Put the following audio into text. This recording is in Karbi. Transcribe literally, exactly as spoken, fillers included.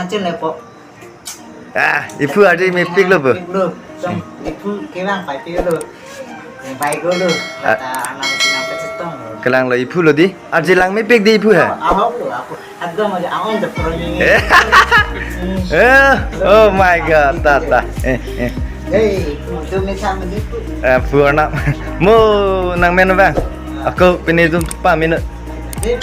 Chin lepo. Ah, iphu arje mepiklo pu. Piklo. Som iphu kevang paipiklo. Baiklo. Ah. Kata anak sinang pecetong lo. Kelanglo iphu lo dei. Arje lang mepik dei iphu ha. Ahok lo, ahok. Agam aja, ang on the front ini. Eh, oh my God, ta ta. Eh, eh. Hey, itu mesam itu. Eh, purna. Mo nangmen bang. Ako pini tu pa minute. Hey,